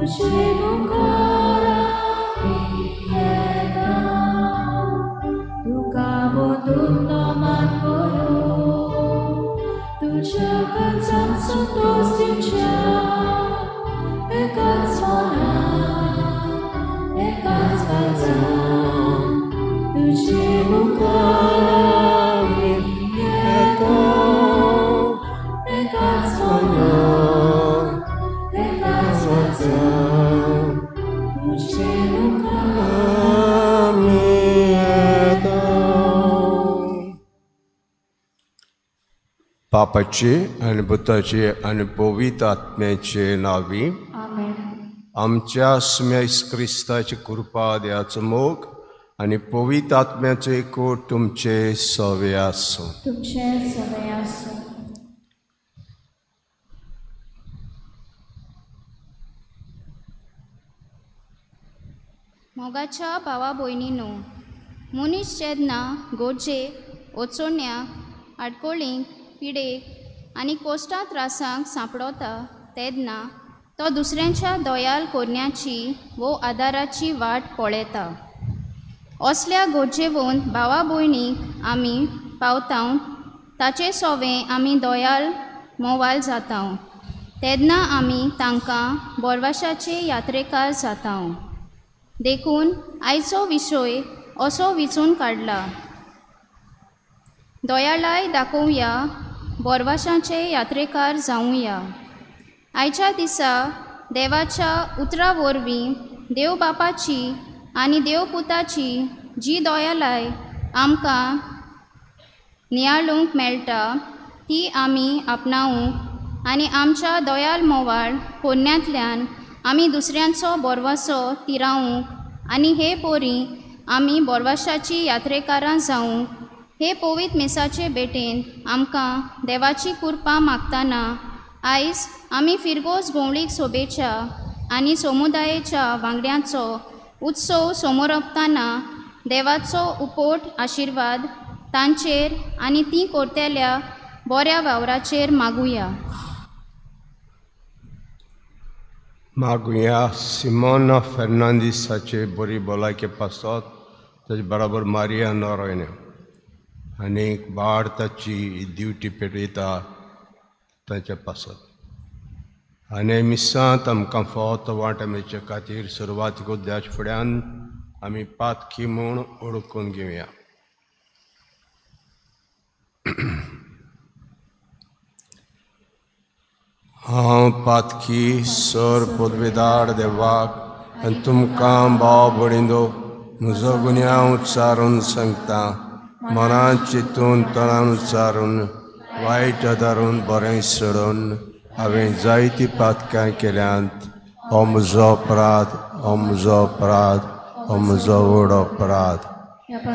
तुजे मुखार आमी येता तुका वंदून नमन करूं तुज्या काळजाक संतोश दिवच्या एकाच मनान एकाच काळजान तुजे मुखार आमी येता एकाच मनान एकाच काळजान तुजे मुखार आमी येता. बापाचे आनी पुताचे आनी पवित्र आत्म्याचे नांवी आमेन. आमच्या सुम्या क्रिस्ताची कृपा, देवाचो मोग आनी पवित्र आत्म्याचो एकवट तुमचे सवे आसूं. तुमचे सवे आसूं. मोगाच्या भावा भयणीनो, मनीस जेन्ना गरजेक, वचोण्या, आडकोळींक, पिडेक आनी कोश्टा त्रासांक सांपडता तेन्ना तो दुसऱ्यांच्या दयाल करण्याची वो आदाराची वाट पळयता. असल्या गरजेवंत भावा भयणीक आमी पावता, ताचे सोवे आमी दयाल मोवाल जाता, तेन्ना आमी तांकां बोरवाशाचे यात्रेकार जाता. देखून आयचो विशय असो विचून काडला, दयाळाय दाखोवया, बोरवाशाचे यात्रेकार जावया. आयच्या दिसा देवाच्या उतरा वरवीं देव बापाची आनी देवपुताची जी दयालाय आमकां नियाळूंक मेळटा ती आमी आपणावंक आनी आमच्या दयाल मोवाळ कोन्यांतल्यान आमी दुसऱ्यांचो बोरवासो तिरावंक आनी हे पोरी आमी बोरवाशाची यात्रेकारां जावंक हे पवित्र मिसाचे भेटेन आमकां देवाची कृपा मागतना आयज आमी फिरगोज गोंवळीक सोबेच्या आनी समुदायेच्या वांगड्यांचो उत्सव समोरपताना देवाचो उपोट आशिर्वाद तांचेर आनी ती करतल्या बऱ्या वावराचेर मागुया. मागुया सिमोना फेर्नांदीसाचे बरी भलायके पासत, ताचे बराबर मारिया नोरोयन आनी बाळ ताची ड्युटी पेटयता ताच्या पासत. आनी मिसांत आमकां फावो तो वांटो मेळचे खातीर सुरवात उद्याच्या फुड्यान आमी पातकी म्हूण ओळखून घेवया. हांव पातकी सर पदवेदार देवाक आनी तुमकां भाव भयणींनो म्हजो गुन्यांव उच्चारून सांगता, मनान चिंतून तणान उच्चारून वायट आदारून बरें सोडून हांवें जायतीं पातकां केल्यांत. हो म्हजो अपराध, हो म्हजो अपराध, हो म्हजो व्हड अपराध.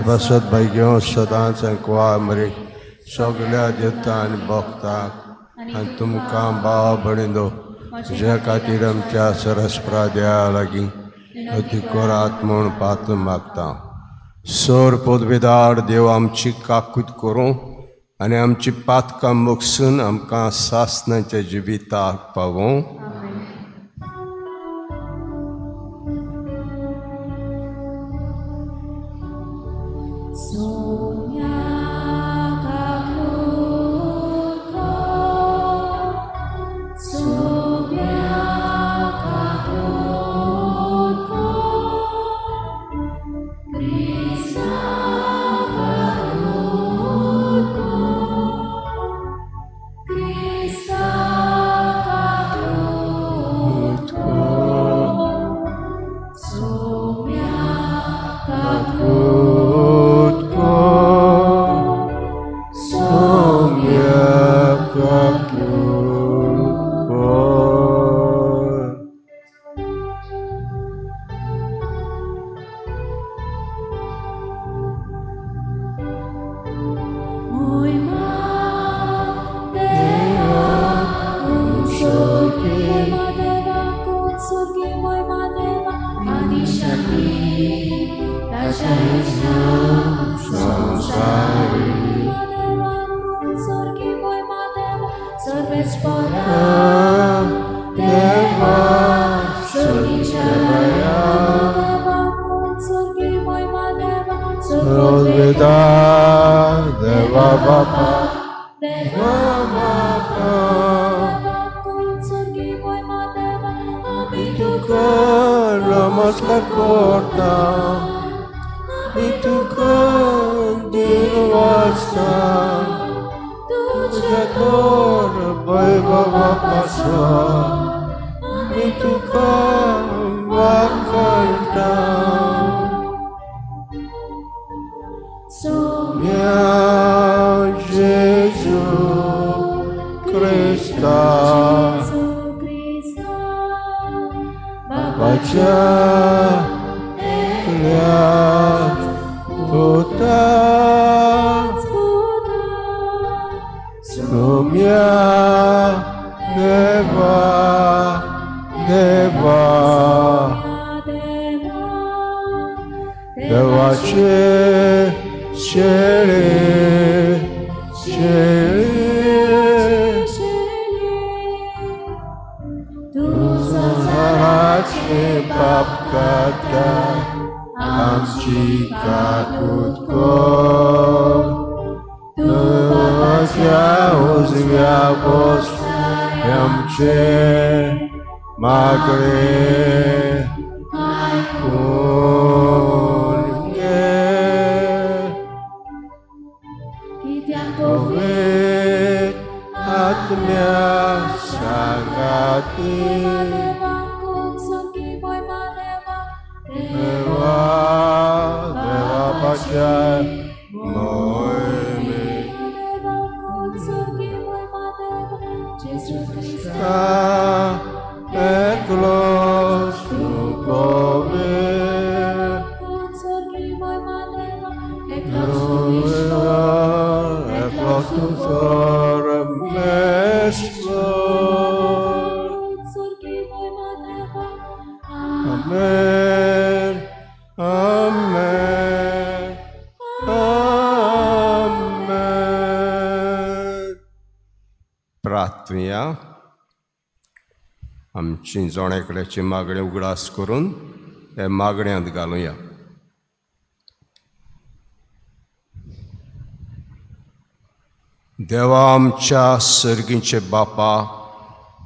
पासत भाग्यो सदांच आंकवार मरे सगल्या देवता आनी भक्तांक आनी तुमकां भाव भयणींनो म्हज्या खातीर आमच्या सरस्परा देवा लागीं अती करात म्हूण पात्र मागता. सर पदवेदार देव आमची काकूत करूं आनी आमची पातकां मोगसून आमकां सासणाच्या जिविताक पावोवं. Deva, सोदविदार देवा बापा देवा बापा आमी तुका नमस्कार करता आमी तुका दिल वाचता तुज्या तर वैभवा पासो आमी तुका वाकळटा Mia Gesù Cristo, Bacia Puta, Sumia Deva Deva Devace Shele, shele, तुझाचे पाप काडटा आमची काकूत कर तुझ्या उजव्या बस आमचे मागणे आयकून घे. आत्म्या सांगाती देवा देवा पाच्या मोहिमे एकलो सुकोवे एकलो Amen, amen, amen. प्रार्थना. आमची जण एकल्याची मागणी उगडास करून हे मागण्यांत घालुया. देवा आमच्या सर्गीचे बापा,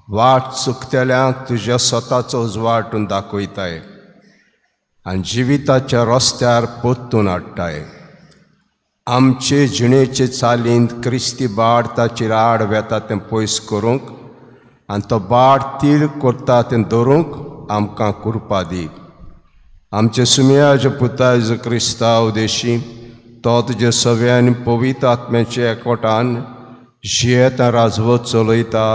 वाट चुकतल्यांक तुज्या स्वताचो उजवाटून दाखयताय आनी जिविताच्या रस्त्यार परतून हाडटाय. आमचे जिणेचे चालींत क्रिस्ती बाड ताचेर आड वेता तें पयस करूंक आनी तो बाड तीर करता तें धरूंक आमकां कृपा दी. आमचे सुमयाचे पुता जेजू क्रिस्ता उदेशी तो तुजे सव्या आनी पवित्र आत्म्याचे एकवटान जियेता राजवत चलयता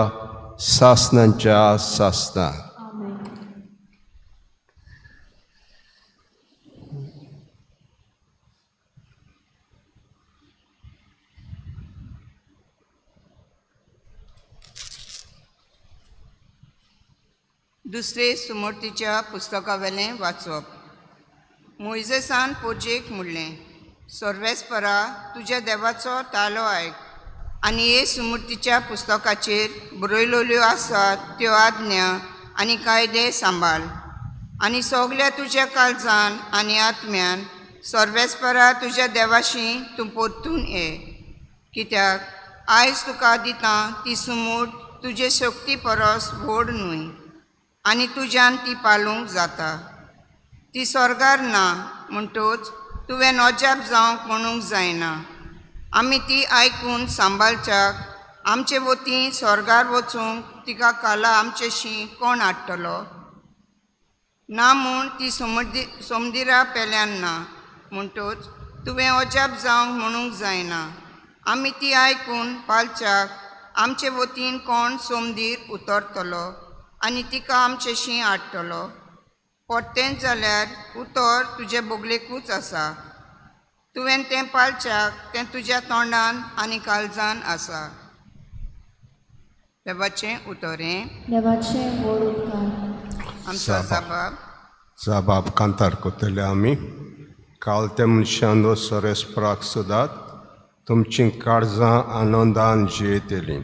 सासनांच्या सासना. दुसरे सुमूर्तीच्या पुस्तकावेलें वाचप. मोयजेसान पोजेक म्हणलें, सर्वेस्परा तुज्या देवाचो तालो आयक आनी हे सुमूर्तीच्या पुस्तकाचेर बरयल्यो आसात त्यो आज्ञा आनी कायदे सांबाळ आनी सगल्या तुज्या काळजान आनी आत्म्यान सर्वेस्परा तुज्या देवाशी तूं परतून ये, कित्याक आयज तुका दिता ती सुमूर्त तुजे शक्ती परस व्हड न्हय आनी तुज्यान ती पालूंक जाता. ती स्वर्गार ना म्हणटूच तुवें अजाप जावंक म्हणूंक जायना. आमी ती आयकून सांबाळच्याक आमचे वतीन स्वर्गार वचूंक तिका काला आमचेशी कोण हाडटलो ना म्हूण ती सोमदिरा पेल्यान ना म्हणटूच तुवें अजाप जावंक म्हणूंक जायना. आमी ती आयकून पालच्याक आमचे वतीन कोण सोमदीर उतरतलो आनी तिका आमचेशी हाडटलो. परतेंच जाल्यार उतर तुजे बोगलेकूच आसा, तुवें तें पालच्याक तें तुज्या तोंडान आनी काळजान आसा. देवाचें उतर हें. देवाचें व्हड उपकार. आमचो जाबाब जाबाब कांतार करतले आमी. काल त्या मनशान सरेस्पराक सोदात तुमचीं काळजां आनंदान जियेतलीं.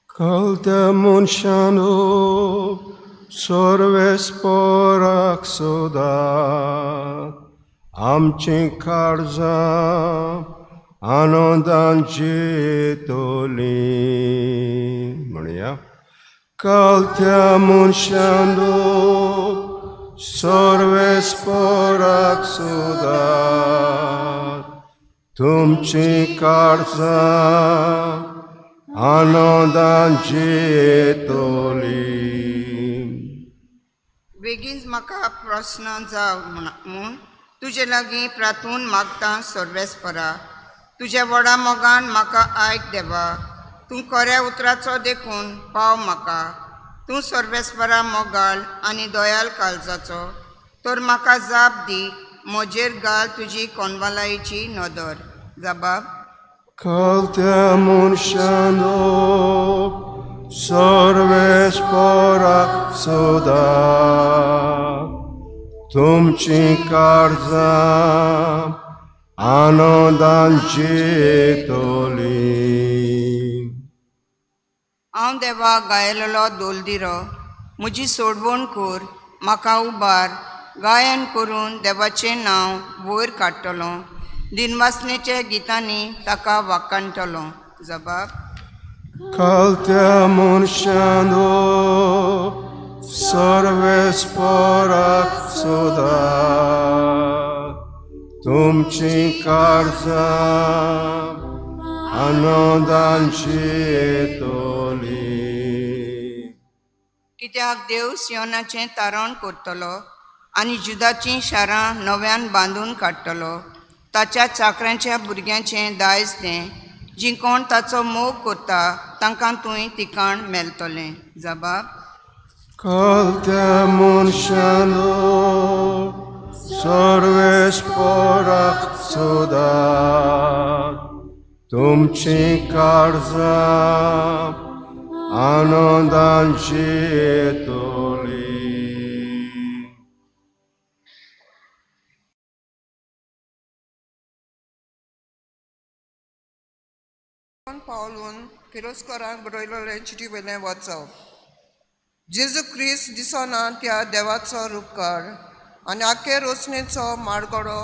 काल त्या मनशान सर्वेस्पराक सोदात आमचीं काळजां आनंदान जितलीं. म्हणया कलत्या मनशांनो सर्वेस्पराक सोदात तुमचीं काळजां आनंदान जितलीं. बेगीन म्हाका प्रस्न जाव म्हूण तुजे लागीं प्रातून मागता सर्वेस्परा. तुज्या व्हडा मोगान म्हाका आयक देवा, तूं खऱ्या उतराचो देखून पाव म्हाका. तूं सर्वेस्परा मोगाळ आनी दयाल काळजाचो, तर म्हाका जाप दी. म्हजेर घाल तुजी कोनवालायेची नदर. जबाब कलत्या मनशांनो सर्वेस्पराक सोदात तुमचीं काळजां आनंदान जितलीं. हांव देवा गायलेलो दोलदिरो, म्हजी सोडवण कर, म्हाका उबार. गायन करून देवाचें नांव वयर काडटलो, दिनवासनेच्या गितांनी ताका वाखाणटलो. जबाब कलत्या मनशांनो सर्वेस्पराक सोदात तुमचीं काळजां आनंदान जितलीं. कित्याक देव सियोनाचें तारण करतलो आनी जुदाचीं शारां नव्यान बांदून काडटलो. ताच्या चाकऱ्यांच्या भुरग्यांचें दायज तें, जीं कोण ताचो मोग करता तांकां थंय ठिकाण मेळटलें. जबाब कलत्या मनशांनो सर्वेस्पराक सोदात तुमचीं काळजां आनंदान जितलीं. पावलून किर्लोस्करांक बरयलेले चिटी वयलें वाचप. जेजू क्रिस्त दिसना त्या देवाचो रुपकार आनी आख्खे रोसणेचो माडगडो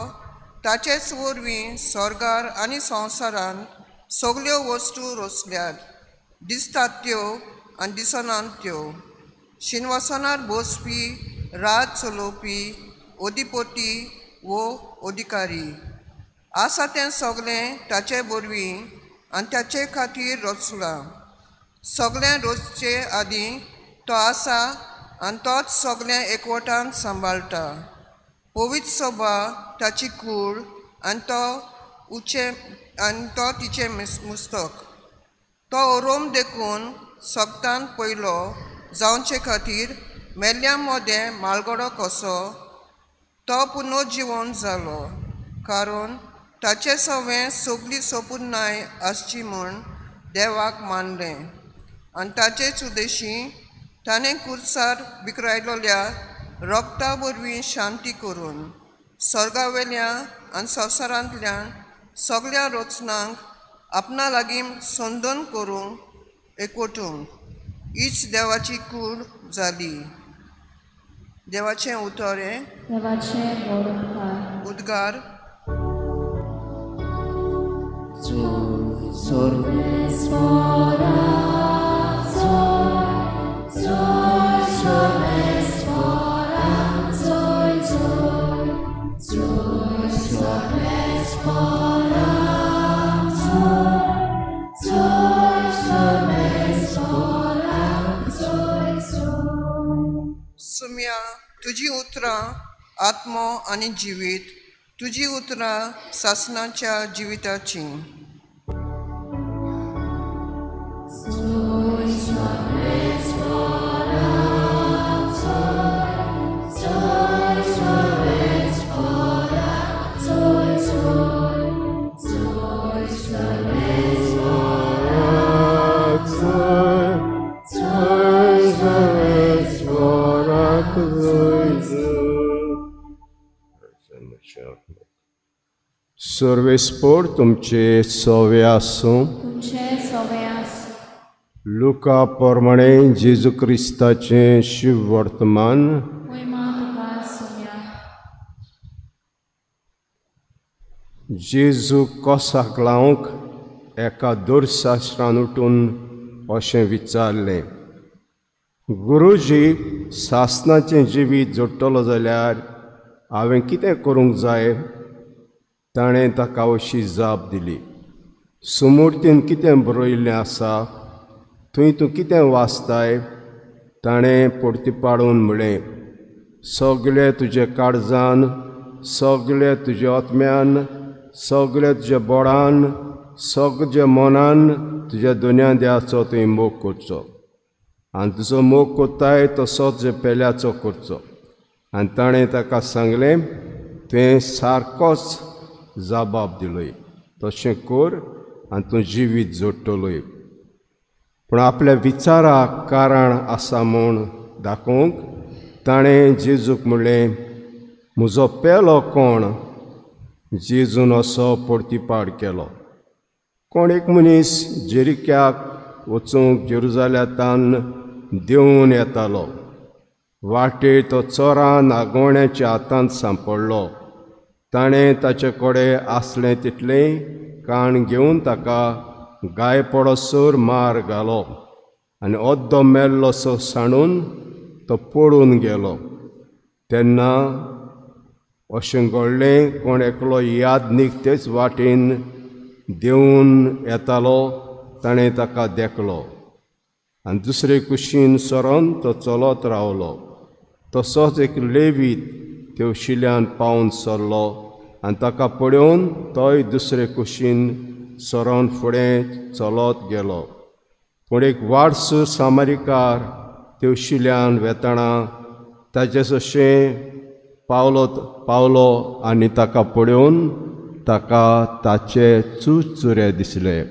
ताचेच वरवीं स्वर्गार आनी संवसारांत सगल्यो वस्तू रचल्यात, दिसतात त्यो आनी दिसनात त्यो. शिनवासनार बसपी, रात चलोवपी, अधिपती वो अधिकारी आसा तें सगळें ताचे वरवीं आनी ताचे खातीर रचलां. सगळें रचचे आदीं तो आसा आनी तोच सगळें एकवटान सांबाळटा. पवित्र सभा ताची कूड आनी तो उचें आनी तो तिचें मुस्तक. तो ओरोम देखून सगतान पयलो जावचे खातीर मेल्ल्या मदें मालगडो कसो तो पुनर्जिवन जालो, कारण ताचे सवें सगळी सोपुर्नाय आसची म्हूण देवाक मानलें. आनी ताचेच उद्देशी ताणें कुर्सार विकरायलोल्या रगता वरवीं शांती करून स्वर्गावेल्या आनी संवसारांतल्यान सगळ्या रचनांक आपणा लागीं संदन करूंक एकवटूंक हीच देवाची कूड जाली. देवाचें उतर हें. देवाचें व्हड उपकार. उद्गार. सुम्या तुजी उतरां आत्मो आनी जिवीत, तुजी उतरां सासणाच्या जिविताचीं. सर्वेस्पोर तुमचे सवे आसूं. तुमचे सवे आसूं. लुका प्रमाणे जेजू क्रिस्ताचें शिव वर्तमान. महिमा तुका सुम्या. जेजू कोसाक लावंक एका दुरशास्त्रान उठून अशें विचारलें, गुरुजी, सासनाचें जिवीत जोडटलो जाल्यार हांवें कितें करूंक जाय? ताणें ताका अशी जाप दिली, सुमूर्तीन कितें बरयल्लें आसा, थंय तूं कितें वाचताय? ताणें परतीपाडून म्हळें, सगळे तुजे काळजान, सगळे तुजे आत्म्यान, सगळे तुज्या बोडान, सगळे मनान तुज्या दोन्या देवाचो तुवें मोग करचो, आनी तुजो मोग करताय तसो तुज्या पेल्याचो करचो. आनी ताणें ताका सांगलें, तुवें सारकोच जबाब दिलोय, तशें कर आनी तूं जिवीत जोडटलोय. पूण आपल्या विचाराक कारण आसा म्हूण दाखोवंक ताणें जेजूक म्हणलें, म्हजो पेलो कोण? जेजून असो परतीपाड केलो, कोण एक मनीस जेरिक्याक वचूंक जेरुजाल्यांतान देंवून येतालो. वाटेर तो चोरान आगवण्याच्या हातांत सांपडलो. ताणें ताचे कडेन आसलें तितलें काण घेवन ताका गाय पडसर मार घालो आनी अद्दो मेल्लोसो सांडून तो पळून गेलो. तेन्ना अशें घडलें, कोण एकलो यादनीक तेच वाटेन देंवून येतालो. ताणें ताका देखलो आनी दुसरे कुशीन सरोन तो चलत रावलो. तसोच एक लेवीत तेवशिल्यान पावन सरलो आनी ताका पळोवन तोय दुसरे कुशीन सरोन फुडें चलत गेलो. पूण एक वाडसू सामारीकार तेवशिल्यान वेताना ताचे जशें पावलो आनी ताका पळोवन ताका ताचे चुरचुरे दिसले.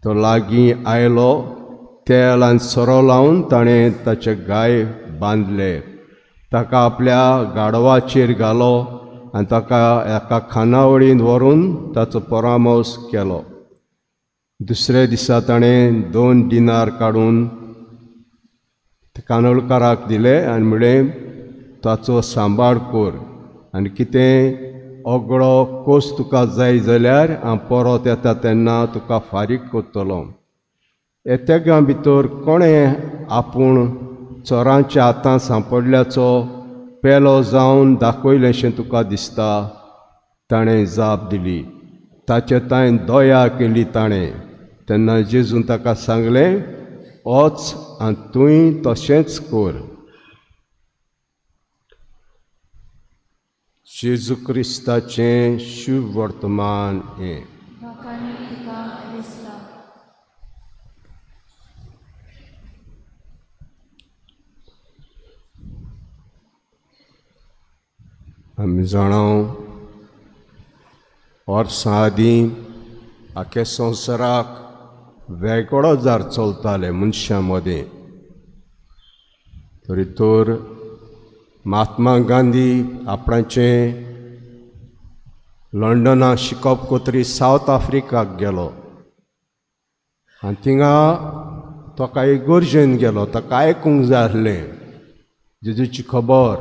तो लागीं आयलो, तेल आनी सोरो लावन ताणें ताचे गाय बांदले, ताका आपल्या गाडवाचेर घालो आनी ताका एका खानावळींत व्हरून ताचो परामर्श केलो. दुसऱ्या दिसा ताणें 2 दिनार काडून कानोळकाराक दिले आनी म्हणलें, ताचो सांबाळ कर आनी कितें ओगळो कोस तुका जाय जाल्यार हांव परत येता तेन्ना तुका फारीक करतलो. येतेगां भितर कोणें आपूण चोरांच्या हातांत सांपडल्याचो पेलो जावन दाखयलेंशें तुका दिसता? ताणें जाप दिली, ताचे तांय दया केली ताणें. तेन्ना जेजून ताका सांगलें, वच आनी तूंय तशेंच कर. जेजू क्रिस्ताचें शुभ वर्तमान हें. आमी जाणा वर्सां आदीं आख्या संवसाराक वेगळो जार चलताले मनशां मदीं. तरी तर महात्मा गांधी आपणाचें लंडना शिकप कोतरी सावथ आफ्रिकाक गेलो आनी थिंगा तो कांय गरजेन गेलो. ताका आयकूंक जाय आसलें जेजूची खबर.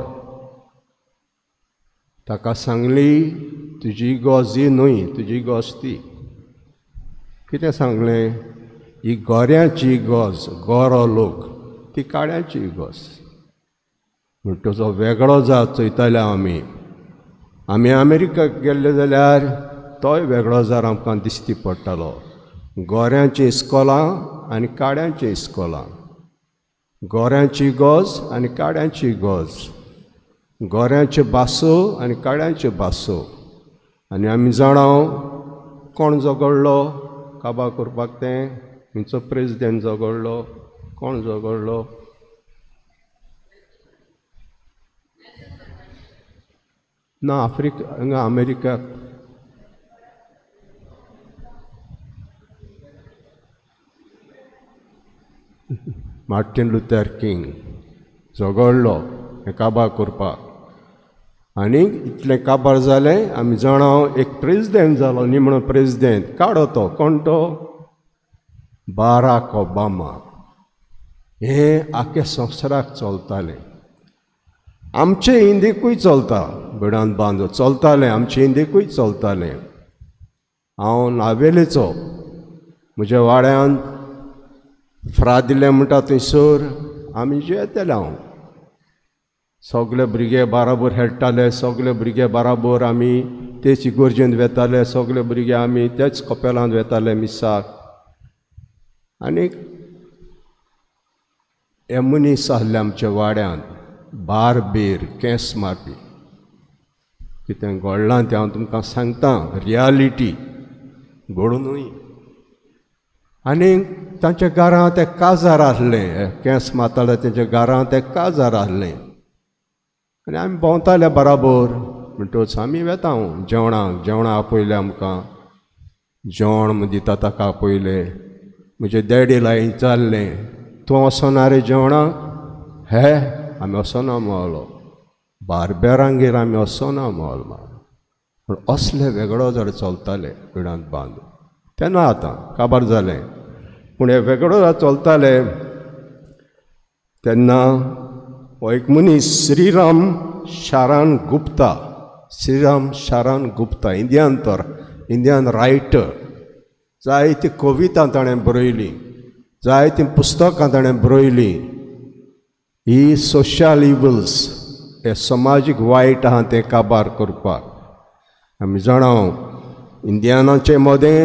ताका सांगली, तुजी गज ही न्हय, तुजी गज ती. कितें सांगलें? ही गोऱ्यांची गज, गोरो लोक, ती काळ्यांची गज. म्हणटच वेगळो जात चोयताले आमी. आमी अमेरिकाक गेल्ले जाल्यार तोय वेगळो जार आमकां दिश्टी पडटालो. गोऱ्यांचीं इस्कोलां आनी काळ्यांचीं इस्कोलां, गोऱ्यांची गज आनी काळ्यांची गज, गोऱ्यांच्यो भासो आनी काळ्यांच्यो भासो. आनी आमी जाणा कोण झगडलो काबार करपाक तें? खंयचो प्रेजिडेंट झगडलो? कोण झगडलो? ना आफ्रिका, हांगा अमेरिकाक. मार्टीन लुथर किंग झगडलो हें काबार करपाक. आनी इतलें काबार जालें आमी जाणा एक प्रेजिडेंट जालो, निमणो प्रेजिडेंट काडो तो, कोण तो? Barack Obama. हें आख्या संवसाराक चलतालें. आमचे इंदीकूय चलता, भिडान बांदो चलतालें, आमचे इंदीकूय चलतालें. हांव नावेलेचो, म्हज्या वाड्यान फ्रादिले म्हणटा थंयसर आमी जेताले. हांव सगळे भुरगे बाराबर खेळटाले, सगळे भुरगे बाराबर आमी तेच इगोर्जेंत वेताले, सगळे भुरगे आमी त्याच कपेलांत वेताले मिसाक. आनी हे मनीस आसले आमच्या वाड्यांत बारबेर केंस मारपी. कितें घडलां तें हांव तुमकां सांगता, रियालिटी घडुनूय. आनी तांच्या घरांत एक काजार आसलें, केंस मारताले तेंच्या घरांत एक काजार आसलें. आनी आमी भोंवताले बराबर. म्हणटच आमी वेता जेवणाक, जेवणां आपयलें आमकां, जेवण दिता ताका आपयलें. म्हजे डॅडी लागीं विचारलें, तूं वचना रे जेवणाक? हे आमी वचना म्हणलो, बारबेरांगेर आमी वचना म्हणलो. पूण असले वेगळो जर चलताले बिडांत बांद तेन्ना, आतां काबार जालें, पूण हे वेगळो जर चलताले तेन्ना हो एक मनीस श्रीराम शारान गुप्ता, श्रीराम शारान गुप्ता, इंडियन तर इंडियन रायटर, जायती कविता ताणें बरयली, जायतीं पुस्तकां ताणें बरयलीं. ही सोशल इवल्स, हे समाजीक वायट आहा तें काबार करपाक. आमी जाणा इंडियनाचे मदें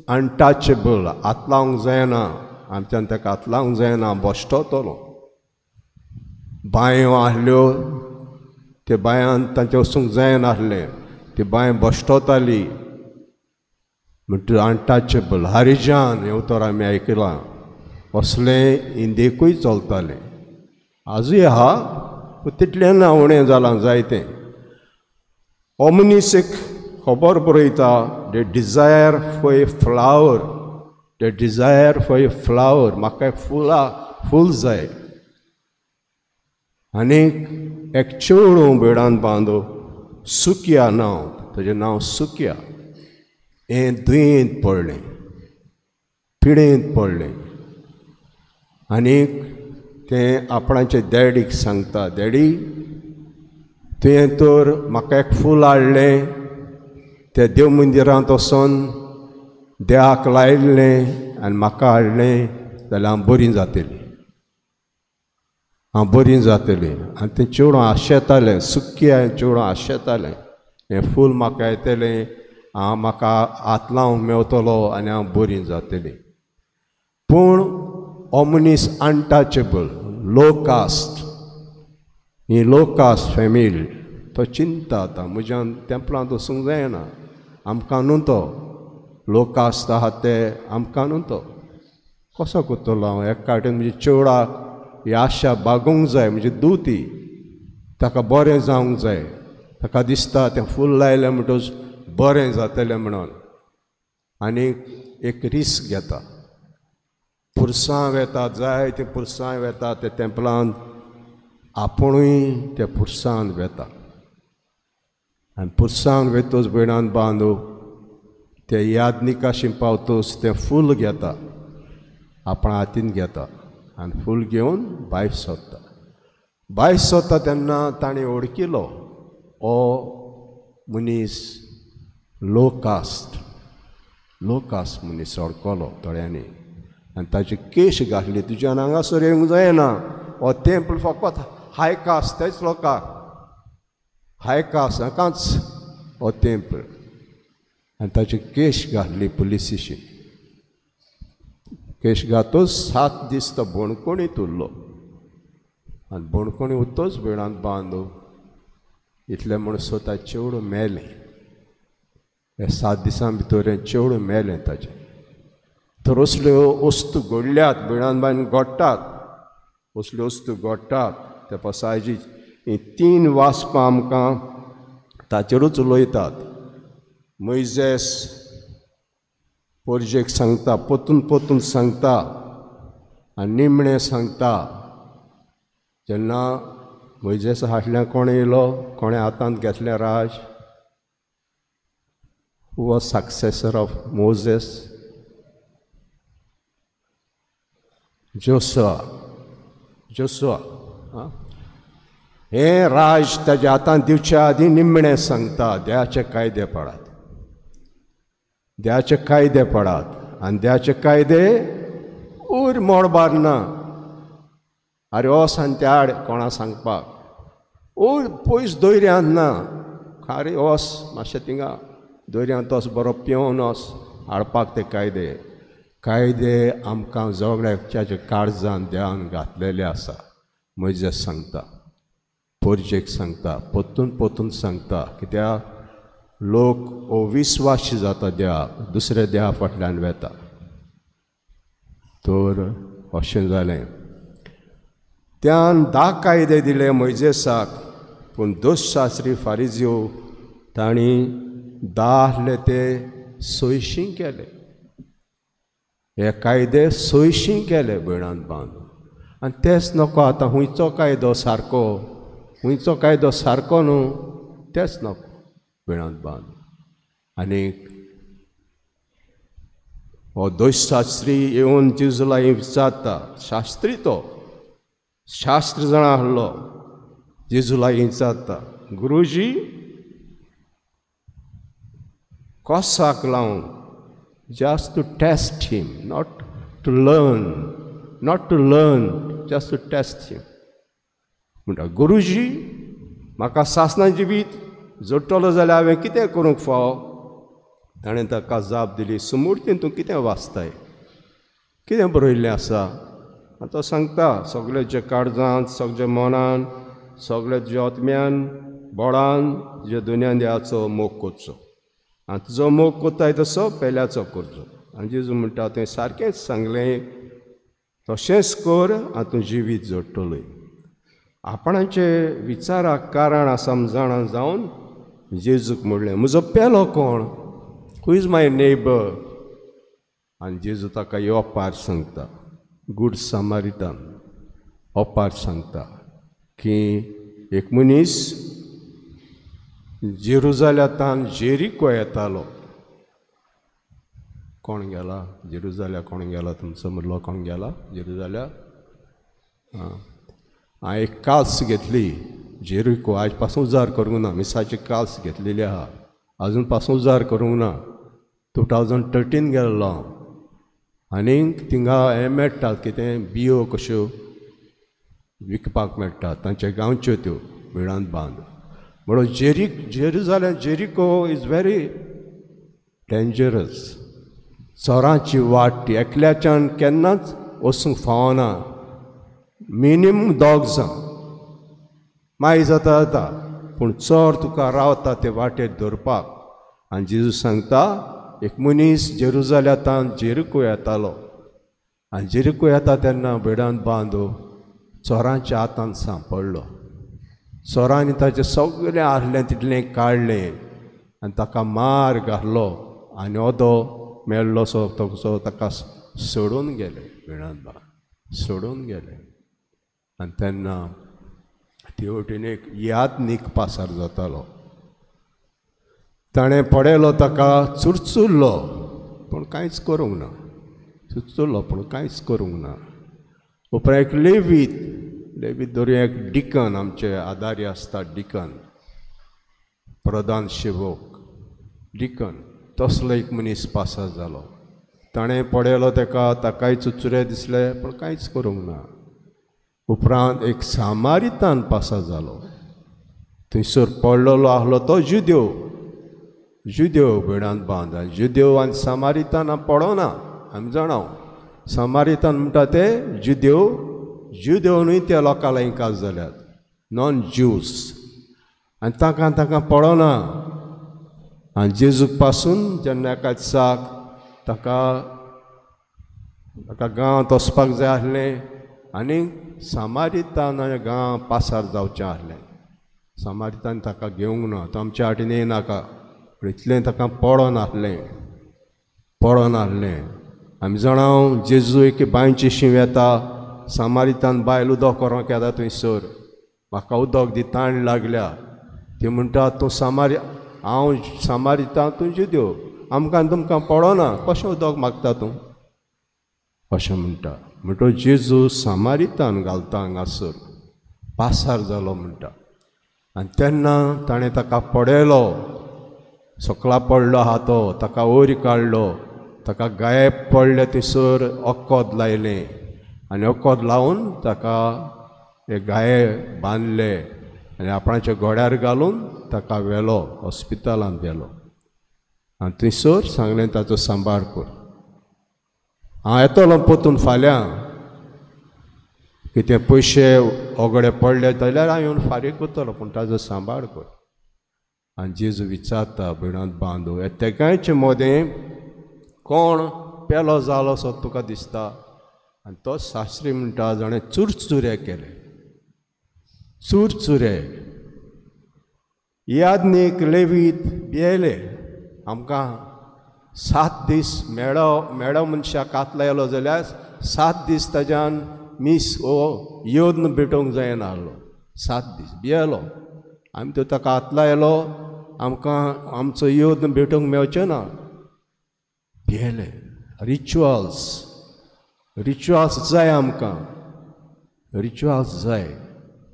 अनटचेबल, हात लावंक जायना, आमच्यान ताका हात लावंक जायना, बश्टतलो. बांयो आसल्यो, ते बांयान तांचे वचूंक जायनासलें, ती बांय बश्टताली. म्हणटकीर अनटचेबल, हरिजन हें उतर आमी आयकलां, असलें इंदिकूय चलतालें, आजूय आहा, पूण तितलें ना, उणें जालां जायतें. हो मनीस एक खबर बरयता, the desire for a flower, the desire for a flower, म्हाका एक फुलां फूल जाय. आनी एक चेडूं बेडान बांदो, सुकिया नांव, ताजें नांव सुकिया, हें दुयेंत पडलें, पिडेंत पडलें. आनी तें आपणाचे डॅडीक सांगता, डॅडी तुवें तर म्हाका एक फूल हाडलें, ते देव मंदिरांत वचोन देवाक लायिल्लें आनी म्हाका हाडलें जाल्यार हांव बरी जातली, हांव बरी जातली. आनी तें चेडूं आशेतालें, सुक्या चेडूं आशेतालें, हें फूल म्हाका येतलें, हांव म्हाका हात लावंक मेवतलो आनी हांव बरी जातली. पूण हो मनीस अनटचेबल, लो कास्ट, ही लो कास्ट फॅमिली, तो चिंता आतां म्हज्यान तेंपलांत वचूंक जायना, आमकां न्हू तो लो कास्ट आहा ते आमकां न्हू तो, कसो करतलो हांव? एक काटेन म्हजे चेवडाक ही आशा बागोवंक जाय, म्हजी दुती, ताका बरें जावंक जाय, ताका दिसता तें फूल लायलें म्हणटकच बरें जातलें म्हणून. आनी एक रिस्क घेता, पुरसां वेता, जाय तें पुरसां वेता ते तेंपलांत, आपुणूय त्या पुरसान वेता. आनी पुरसान वेतोच भयणान बांदू ते यादनिकाशी पावतोच तें फूल घेता, आपण हातीन घेता आनी फूल घेवन भायर सोदता. भायर सोदता तेन्ना ताणें ओळखिलो हो मनीस लो कास्ट, लो कास्ट मनीस ओळखलो थोड्यांनी. आनी ताची केश घातली, तुज्यान हांगासर येवंक जायना, हो तेंपल फकत हाय कास्ट तेच लोकांक, हाय कास्ट हाकाच हो तेंपल. आनी ताची केश घातली पुलिसीशी, केश घातूच 7 दीस तो बोणकोणीत उरलो. आनी बोणकोणी उरतोच बेणांत बांदू इतलें म्हूण स्वता चेडूं मेलें. ह्या 7 दिसां भितर हें चेडूं मेलें ताचें. तर असल्यो वस्तू घडल्यात, बेणान बांदून घडटात, असल्यो वस्तू घडटात. त्या पसायची हीं 3 वाचपां आमकां ताचेरूच उलयतात. मोयजेस पोरजेक सांगता, पोतून पोतून सांगता आनी निमणें सांगता. जेन्ना मोयजेस हाडल्या कोणें येयलो, कोणें हातांत घेतलें राज, who was successor of Moses? Joshua. Joshua हें राज ताज्या हातांत दिवच्या आदीं निमणें सांगता, देवाचे कायदे पाळात. देवाचे कायदे पडात आनी देवाचे कायदे उर मोडबार ना. आरे वस आनी त्या आड कोणा सांगपाक उर पयस दोयऱ्यांत ना, आरे वस मातशें थिंगा दोयऱ्यांत वस बरो पिवन वस हाडपाक ते कायदे. कायदे आमकां जोगड्याच्या काळजान देवान घातलेले आसा. मोयजेस सांगता, पोरजेक सांगता, परतून परतून सांगता, कित्याक लोक अविस्वासी जाता देवा, दुसऱ्या देवा फाटल्यान वेता. तर अशें जालें. त्यान 10 कायदे दिले मोयजेसाक, पूण दोशशास्त्री फारिजियो तांणी 10 आसले ते 600 केले. हे कायदे 600 केले भयणान बांद. आनी तेच नको आतां हुंयचो कायदो सारको, हुंयचो कायदो सारको न्हू तेच नको भयणान बांद. आनी हो दोशशास्त्री येवन जेजू लागीं विचारता, शास्त्री तो शास्त्र जाणा आहलो, जेजू लागीं विचारता, गुरुजी कोसाक लावन, just to test him, not to learn, not to learn, just to test him. म्हणटा गुरुजी म्हाका सासना जिवीत जोडटलो जाल्यार हांवें कितें करूंक फाव? ताणें ताका जाप दिली, सुमूर्तीन तूं कितें वाचताय, कितें बरयल्लें आसा? आनी तो सांगता, सगळे जे काळजान, सगळे मनान, सगळे तुज्या आत्म्यान, बळान तुज्या दुनियान देवाचो मोग करचो, आनी तुजो मोग करताय तसो पेल्याचो करचो. आनी जेजू म्हणटा तुवें सारकेंच सांगलें, तशेंच कर आनी तूं जिवीत जोडटलोय. आपणाचे विचाराक कारण आसा जाणा जावन जेजूक म्हणलें, म्हजो पेलो कोण? Who is my neighbour? आनी जेजू ताका ओपार सांगता, गूड सामारिटन ओपार सांगता की एक मनीस जेरुजाल्यांतल्यान जेरिको येतालो. कोण गेला जेरुजाल्या? कोण गेला तुमचो मदलो कोण गेला जेरुजाल्या? आं, हांवें एक काल्स घेतली जेरिको, आयज पासून उजार करूंक ना, मिसाची काल्स घेतलेली आहा, आजून पासून उजार करूंक ना. 2013 गेल्लो हांव आनीक थिंगा हें मेळटा कितें बियो कश्यो विकपाक मेळटा, तांच्या गांवच्यो त्यो बिळांत बांद. म्हणून Jerusalem Jericho is very dangerous. चोरांची वाट ती, एकल्याच्यान केन्नाच वचूंक फावना. मिनिमम 2 जाण मागीर जाता जाता, पूण चोर तुका रावता ते वाटेर धरपाक. आनी जेजू सांगता एक मनीस जेरुजाल्यांतल्यान जेरिको येतालो आनी जेरिको येता तेन्ना बेडान बांदो चोरांच्या हातान सांपडलो. चोरांनी ताचें सगळें आहलें तितलें काडलें आनी ताका मार घालो आनी ओदो मेळ्ळो सो तसो ताका सोडून गेले, बेडान बांद सोडून गेले. आनी तेन्ना ते वटेन एक यादनीक पासार जातालो, ताणें पळयलो ताका चुरचुरलो पूण कांयच करूंक ना, चुरचुरलो पूण कांयच करूंक ना. उपरांत एक लेवीत, लेवीत धरुया एक डिकन, आमचे आदारी आसता डिकन, प्रधान सेवक डिकन, तसलो एक मनीस पासार जालो. ताणें पळयलो ताका, ताकाय चुरचुरे दिसले पूण कांयच करूंक ना. उपरांत एक सामारितान पासार जालो, थंयसर पडलेलो आहलो तो जुदेव, जुदेव बेडांत बांद. जुदेव आनी सामारितान पडना आमी जाणा, सामारितान म्हणटा ते जुदेव, जुदेव न्हय त्या लोकां लागीं काज जाल्यात, नॉन ज्यूस, आनी तांकां तांकां पडना. आनी जेजूक पासून जेन्ना एका दिसाक ताका ताका गांवांत वचपाक जाय आसलें आनी सामारितान गांव पासार जावचें आसलें. सामारितान ताका घेवंक ना, तो आमच्या वाटेन येनाका, इतलें ताका पडोन आसलें, पडोन आसलें. आमी जाणा जेजू एके बांयची शींव येता, सामारितान बायल उदक व्हरूंक येता थंयसर, म्हाका उदक दी ताण लागल्या. ती म्हणटा तूं सामारी, हांव सामारितान, तूं जुदेव, आमकां तुमकां पडोना, कशें उदक मागता तूं, अशें म्हणटा. म्हणटो जेजू सामारितान घालता हांगासर पासार जालो म्हणटा. आनी तेन्ना ताणें ताका पळयलो, सकला पडलो आहा तो ताका वयर काडलो, ताका गायब पडले थंयसर अक्कद लायलें आनी अक्कद लावन ताका एक गाये बांदले आनी आपणाच्या घोड्यार घालून ताका व्हेलो, हॉस्पिटलांत व्हेलो आनी थंयसर सांगलें ताचो सांबाळ कर. हांव येतलो परतून फाल्यां, कितें पयशे ओगडे पडले जाल्यार हांव येवन फारीक करतलो, पूण ताजो सांबाळ कर. आनी जेजू विचारता भयणांत बांदू, ह्या तेगांयचे मदें कोण पेलो जालो असो तुका दिसता? आनी तो शास्त्री म्हणटा जाणें चुरचुरे केले, चुरचुरे. यादनीक लेवीत भियेले, आमकां 7 दीस मेळो मेळो मनशाक कातला येयलो जाल्यार 7 दीस ताज्यान मीस ओ योद्न भेटोवंक जायना आहलो. 7 दीस भियेलो आमी, तो ताका हातला येयलो आमकां आमचो योद्न भेटोवंक मेळचें ना, भियेले. रिच्युअल्स, रिच्युअल्स जाय आमकां, रिच्युअल्स जाय,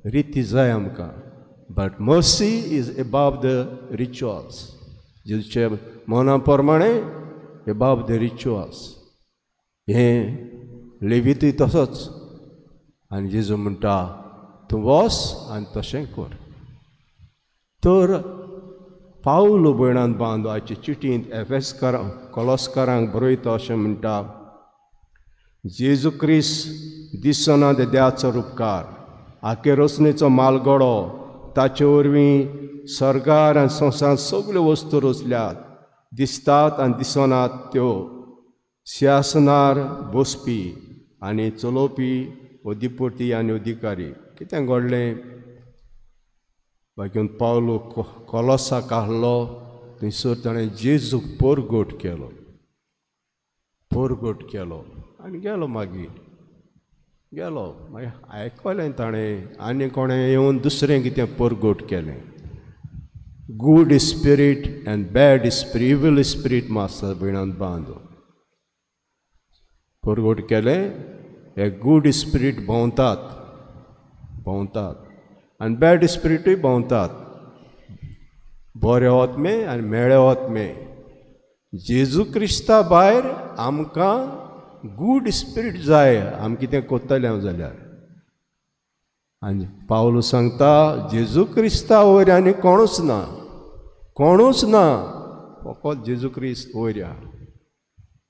रिती जाय आमकां, but mercy is above the rituals. जेजूचे मना प्रमाणे एबाव the rituals. हें लेवितूय तसोच. आनी जेजू म्हणटा तूं वस आनी तशें कर. तर पावल भयणान बांदो आयचे चिटींत एफेसकारांक कॉलोस्कारांक बरयता अशें म्हणटा, जेजू क्रिस्त दिसना ते देवाचो रुपकार, आखे रचणेचो मालगडो, ताचे वरवीं सर्गार आनी संवसारांत सगल्यो वस्तू रचल्यात, दिसतात आनी दिसनात त्यो, सिंहासनार बसपी आनी चलोवपी अधिपती आनी अधिकारी. कितें घडलें? बाकी पावलो कॉलोसाक आहलो, थंयसर ताणें जेजूक परगट केलो, परगट केलो आनी गेलो. मागीर गेलो, मागीर आयकलें ताणें आनी कोणें येवन दुसरें कितें परगट केलें. Good spirit and bad spirit, evil spirit मास्तर भयणांत बांदो परगट केलें. हे गूड स्पिरीट भोंवतात, भोंवतात आनी बॅड स्पिरिटूय भोंवतात, बरे आत्मे आनी मेळे आत्मे. जेजू क्रिस्ता भायर आमकां गूड स्पिरीट जाय, आमी कितें करतले हांव जाल्यार. आनी पावलो सांगता जेजू क्रिस्ता वयर आनी कोणूच ना, कोणूच ना, फकत जेजू क्रिस्त वयर आहा.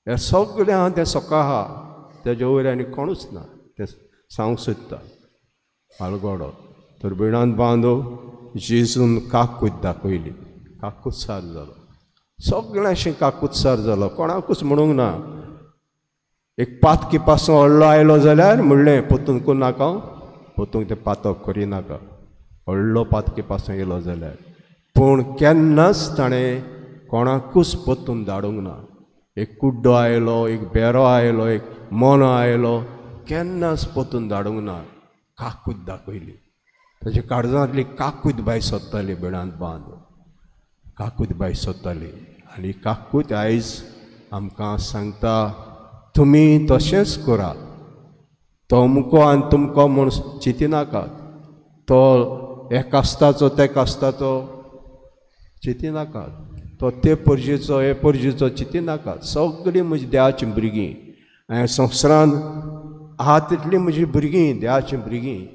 हें सगळें आहा तें सकाळ आहा, तेज्या वयर आनी कोणूच ना, तें सांगूंक सोदता आलगोडो. तर भयणान बांदो जेजून काकूत दाखयली, काकूतसार जालो, सगळ्यांशी काकूतसार जालो, कोणाकूच म्हणूंक ना. एक पातकी पासून व्हडलो आयलो जाल्यार म्हणलें पोतून करूं नाका, पोतूंक तें पातक करिनाका, व्हडलो पातकी पासून येयलो जाल्यार. पूण केन्नाच ताणें कोणाकूच पोतून धाडूंक ना. एक कुड्डो आयलो, एक बेरो आयलो, एक मोनो आयलो, केन्नाच पोतून धाडूंक ना. काकूत दाखयली, ताच्या काळजांतली काकूत बाय सोदताली भयणांत बांद, काकूत बाय सोदताली. आनी काकूत आयज आमकां सांगता तुमी तशेंच करात. तो अमको आनी तुमको म्हूण चिंतिनाकात, तो हे कास्ताचो ते कास्ताचो चिंतिनाकात, तो ते परजेचो हे परजेचो चिंतिनाकात. सगळीं म्हजी देवाचीं भुरगीं, आनी संवसारांत आहा तितलीं म्हजी भुरगीं देवाचीं भुरगीं.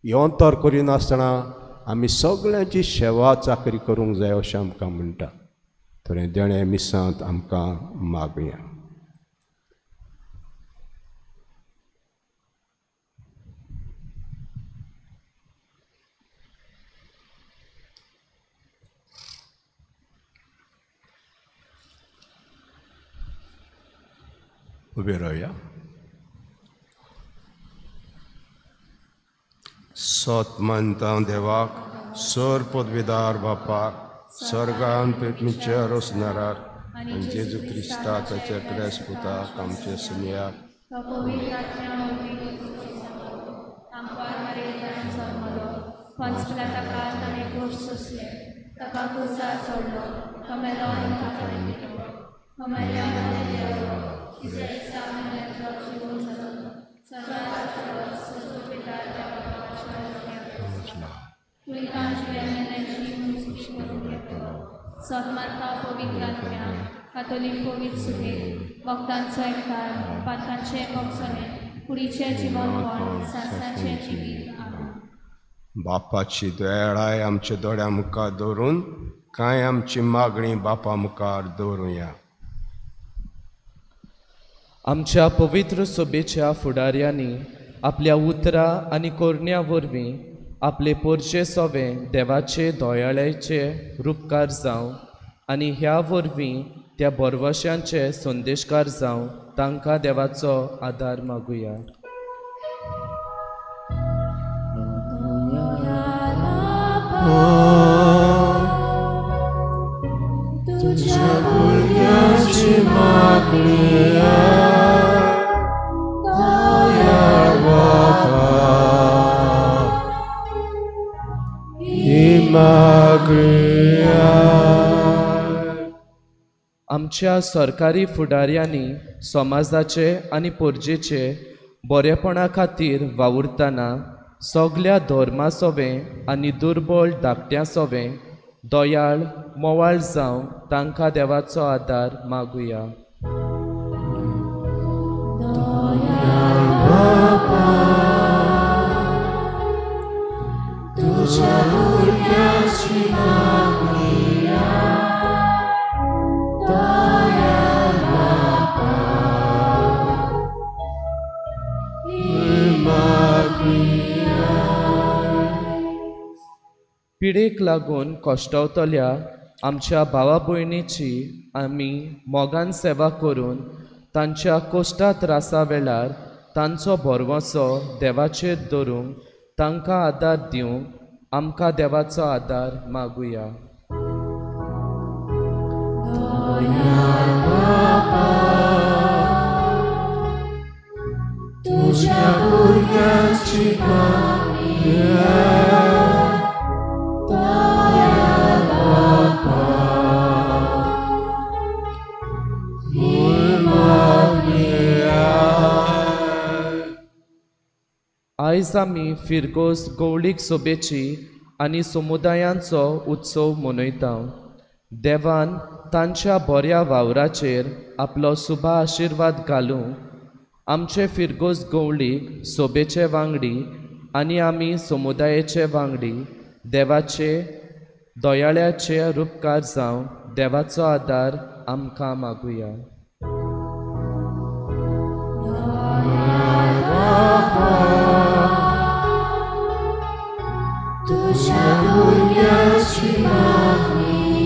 योंतर करिनासतना आमी सगळ्यांची सेवा चाकरी करूंक जाय अशें आमकां म्हणटा. तर हें देणें मिसांत आमकां मागया. उबे रावया. सत मानता देवाक, सर पदवीदार बापाक, सर्गान पेटमीच्या रोसनाराक आनी जेजू क्रिस्ता ताच्या क्रेस पुताक आमच्या सुमयाक, सोदमानता पवित्र आत्म्या कातोलीक पवित्र सुबेक भक्तांचो एकठार पातकांचें भोगसणें कुडीचें जिवनपण सासणाचें जिवीत. आमेन. बापाची दयाळाय आमच्या दोळ्या मुखार दवरून कांय आमची मागणी बापा मुखार दवरुया. आमच्या पवित्र सभेच्या फुडाऱ्यांनी आपल्या उतरां आनी करण्या वरवीं आपले पोरचे सोवे देवाचे दयाळाचे रुपकार जावं आनी ह्या वरवीं त्या बरवशांचे संदेशकार जावं तांकां देवाचो आदार मागुया. तुझ्या भुरग्याची मागणी दयाळ बापा ही मागणी. आमच्या सरकारी फुडाऱ्यांनी समाजाचे आनी पोरजेचे बरेपणा खातीर वावुरतना सगल्या धर्मा सोवें आनी दुर्बळ धाकट्यां सोवें दयाळ मोवाळ जावं तांकां देवाचो आदार मागुया. तुझ्या भुरग्याची मागणी दयाळ बापा ही मागणी. पिडेक लागून कश्टवतल्या आमच्या भावा भयणीची आमी मोगान सेवा करून तांच्या कोश्टा त्रासा वेळार तांचो भरवंसो देवाचेर दवरूंक तांकां आदार दिवंक आमकां देवाचो आदार मागुया. तुझ्या भुरग्याची मागणी दयाळ बापा ही मागणी. आयज आमी फिरगोज गवळीक सोबेची आनी समुदायांचो उत्सव मनयता. देवान तांच्या बऱ्या वावराचेर आपलो सुभा आशिर्वाद घालूंक आमचे फिरगोज गवळीक सोबेचे वांगडी आनी आमी समुदायेचे वांगडी देवाचे दयाळ्याचे रुपकार जावं देवाचो आदार आमकां मागुया. तुझ्या भुरग्याची मागणी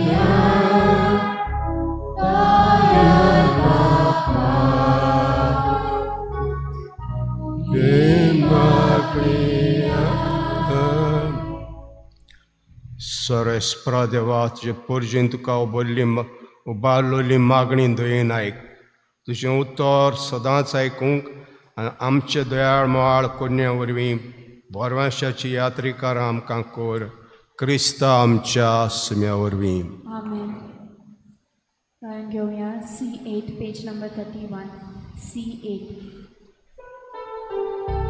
दयाळ बापा ही मागणी. सरस्प्रा देवा तुजे पोरजेन तुका उबरली उबारलेली मागणी दयेन आयक. तुजें उतर सदांच आयकूंक आनी आमचे दयाळ मोवाळ करण्या वरवीं भरवंशाची यात्रिकारां आमकां कर क्रिस्ता आमच्या सुम्या वरवीं. आमेन. गायन घेवया C8 page number 31. C8. Thank you.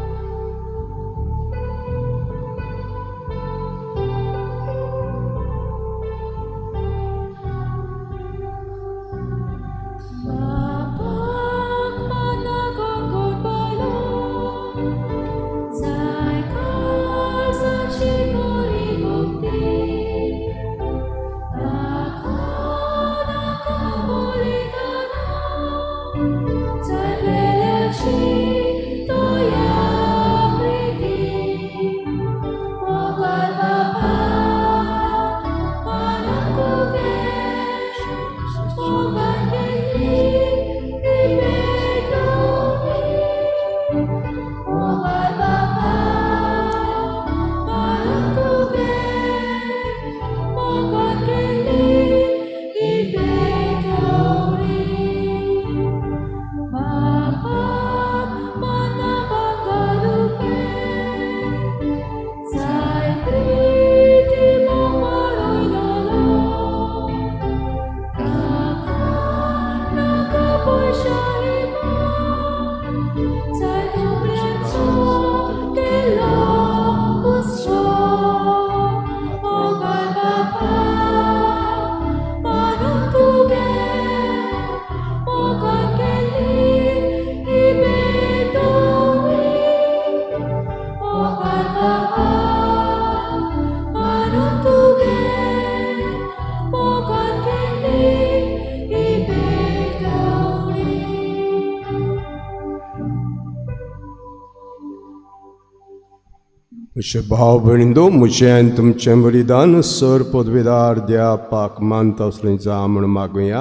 म्हजे भाव भयणींनो, म्हजें आनी तुमचें बलिदान सर पदवेदार द्या पाक मानता असलें जा म्हूण मागुया.